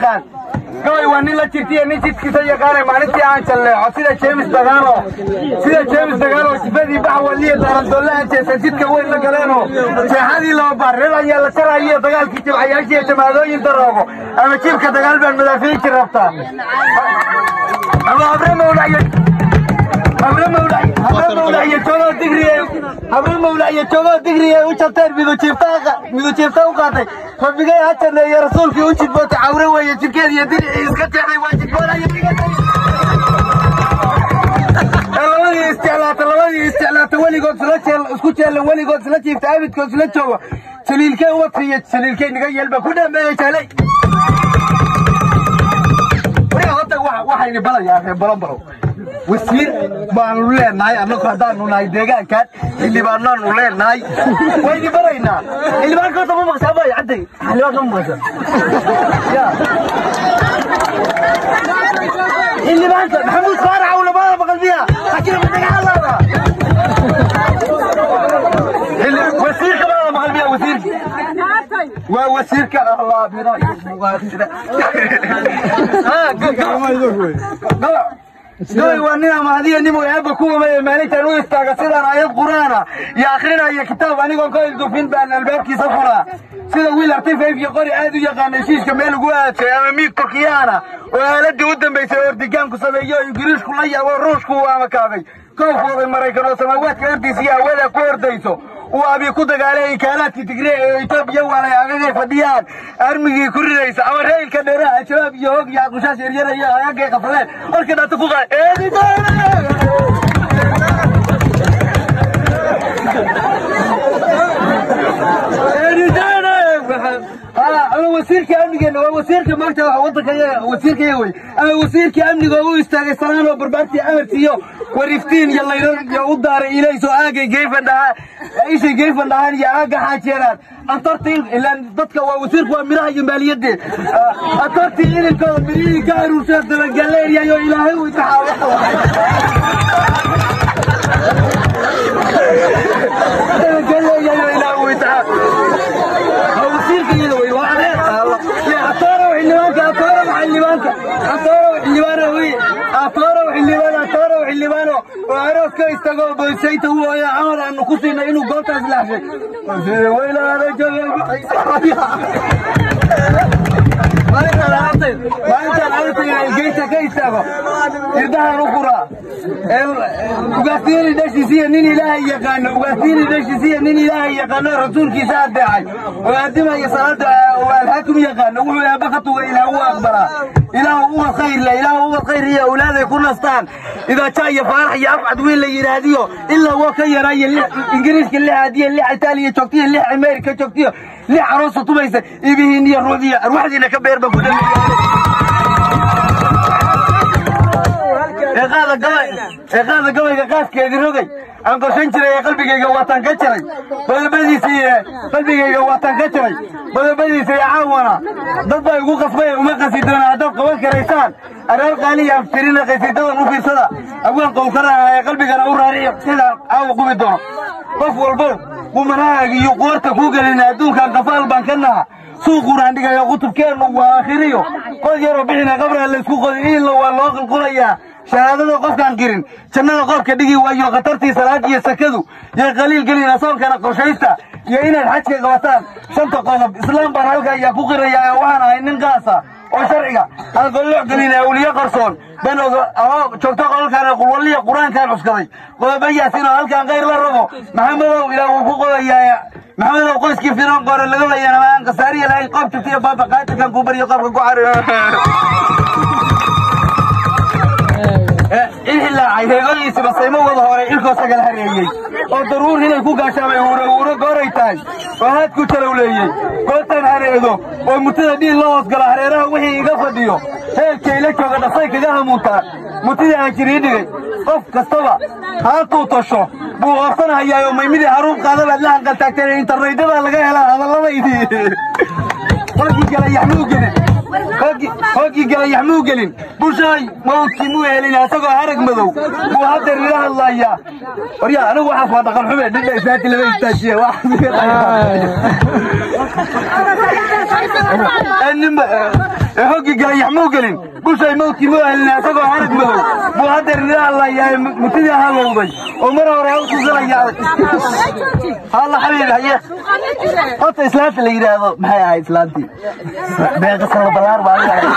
yaqaan gabay waa nin la jirtiya nin jidkiisa yaqaanay maalintii aan jalleeco sida James Dagalo sida James Dagalo sifadii baxwaliya daarandolle aan jeesan jidka weyn la galeeno jeexadii loo baar reer ayaa la jaraya dagaalkii jibcayaashiiyo jamaadooyin daroogo ama jiibka dagaal baan madaafiinki rabtaa ama habre mawlacyo habre mawlacyo joogoo digriye u jabteen midujiifta u qaatay rabbigay ha janneeyo rasuulkii u jidbootay cawre weeye jidhkeed iyo diricii iska jeexday waa jidboonaya labadii isjeclaata labadii isjeclaata weligood isla jeel isku jeella weligood isla jiifta abidkood isla jooga jaliilkee ubadka iyo jaliilkee niga yeelba ku dhameeyey jaalay horta waxayni balayaa reer Balanbalow wasiir baanu leenahay annagu haddaanu nahay deegaankan xildhibaanaanu leenahay wayni baraynaa xildhibaanka horta ma maqashaa bay cadday xildhibaanka ma maqashaa ya xildhibaanka Maxamuud Faarax uu labada maqal miya laakiin ma dagaalada wasiirka ma maqal miya wasiirka waa wasiirka Allah bira muqaatira ha gabay waa nin ama hadiya nin eebba ku wamay maalintan u istaaga sidaan aayad qur'aana iyo akhrinaya kitaab anigoon ka ildufin baan albaabkiisa furaa sida wiil artifayf iyo qori aad u yaqaana heshiiska meel ugu aadkay ama miig Turkiyaana oo aaladii u dambaysay ordigaanku sameeyo Ingiriisku la yaabo Ruushku uu amakaabay koofooday Maraykan oo samaawaadka hortiisa iyo hawada ku ordayso uu abi ku dagaalay ikaalaadkii Tigray ee Itoobiya waalay agagay fadhiyaan armigii ku ridaysa ama raylka dheeraha jawaab iyo hoog iyo aqushaas yaryar iyo agagay qabsadeen markii dhaata ku qaad ama wasiirka amnigeena waa wasiirka maanta wadanka wasiirka wey ama wasiirka amniga oo u istaagay salaan oo barbaartii amar siiyo wariftiin iyo layro iyo u daaray ilayso aagay geefan dhahaa ishay geefan dhahaan iyo aaga xaajeeraan antartii ilaan dadka waa wasiirku waa miraha iyo maaliyadde antartii idinkooda mirihii ka aruurshaa dabagaleeriyayo ilaahay uu intixaamo dabagaleeriyayo ilaahay uu intixaamo wasiirka iyada wey waa adeer atoorow xildhibaanka atoorow xildhibaanka atoorow xildhibaano wey atoorow xildhibaan atoorow xildhibaano oo aroos ka istagoo boysayta u ooya amar aanu ku siinay inuu goobtaas laaxshay maalintaan artayga geynta ka istaago irdahan u furaa ugaasiini dhashiisiya nin ilaahay yaqaano ugaasiini dhashiisiya nin ilaahay yaqaano rasuulkiisa adeecay oo addimaya salaada oo alxaakim yaqaano wuxuu eebba ka tugay ilaah u aqbalaa ilaah uga khayr leh ilaah uga khayr iyo awlaaday ku nastaan idaa jaa iyo faarax iyo afcad wiil la yidhaahdiyo ilaa woo ka yaraayo Ingiriiska lix aadiyo lix Itaaliya joogtiyo lix Ameerika joogtiyo lix caroosa tumaysa ibihiin iyo ruuxdiiyo arwaxdiina ka beer baan ku dhameeyay eeqaada gabayga qaafkeedii rogay aan qorshan jiray ee qalbigayga waataan ka jaray badabadiisa iyo qalbigayga waataan ka jaray badabadiisa iyo caawana dad baa igu qasbay uma qasi doona haddaad qaban karaysaan araar qaaliya aan tirina qasiidadan u fiirsada awaan qowlkanaha ee qalbigana u raariyo sidaan caawa qubi doono qof walbow qumanahaaga iyo qoorta ku gelina adduunkan qafaal baan ka naha suuq quraan dhigayo qutubkeennu waa aakhiriyo qod yaroo bixina qabraa laysku qodi iilla waa loo qulqulayaa shahaadada qofkaan qirin jannada qoobka dhigi waayo khatartii salaad iyo sakadu iyo qaliil gelina soonkana qorshaysta iyo inaad xajka qabataan shanta qodob islaam baan halka ayaa ku qirayaa oo waxaan ahay nin qaasa oo sharciga aan qolloc gelin awliyo qarsoon ban joogto qolalkaan qulwaliya qur-aankaan cuskaday qodobayaas inuu halkaan khayr la rabo Maxamedow ilaah wuu ku qodayaa Maxamedow qoyskii firoon qoore laga layana aan khasaariya lahayn qoob jubtiyo baaba qaatilkan kuu baryo qoobka ku cari ilhilaacay heegadiisi basaymo wada horay ilkoo sagal hareeyey oo daruur inay ku gaashaamay huuro huuro gooray tahay oo haad ku jalowleeyey goortaan hareedo oo murtada dhiil loo hoosgalo hareeraha wixii iga fadhiyo heelkay la jooga dhasay kaga hamuuntaa murtidii aan jirii dhigay qof kastaba haantuu tasho buu oobsanahayaa oo maymidii haruub qaadabaad la hanqaltaagteen internetyada laga helaa hadalladaydii qolkii kale yaxmuu gelin Hoggii galayax muu gelin, Bulshaay mawdkii muu helin, asagoo harag madow buu haddeer ila hadlayaa. Waryaa, anigu waxaas waa dhaqan xume, dhidha islaanti lama istaajiye. Hoggii galayax muu gelin, Bulshaay mawdkii muu helin, asagoo harag madow buu haddeer ila hadlayaa. Mutidii halowday oo mar hore hawsku galayaaday. Halla xabiibi, haye. Horta islaanta la yidhaahdo maxay ahayd islaantii? Beeqa sano balaar baa adiga ahayd.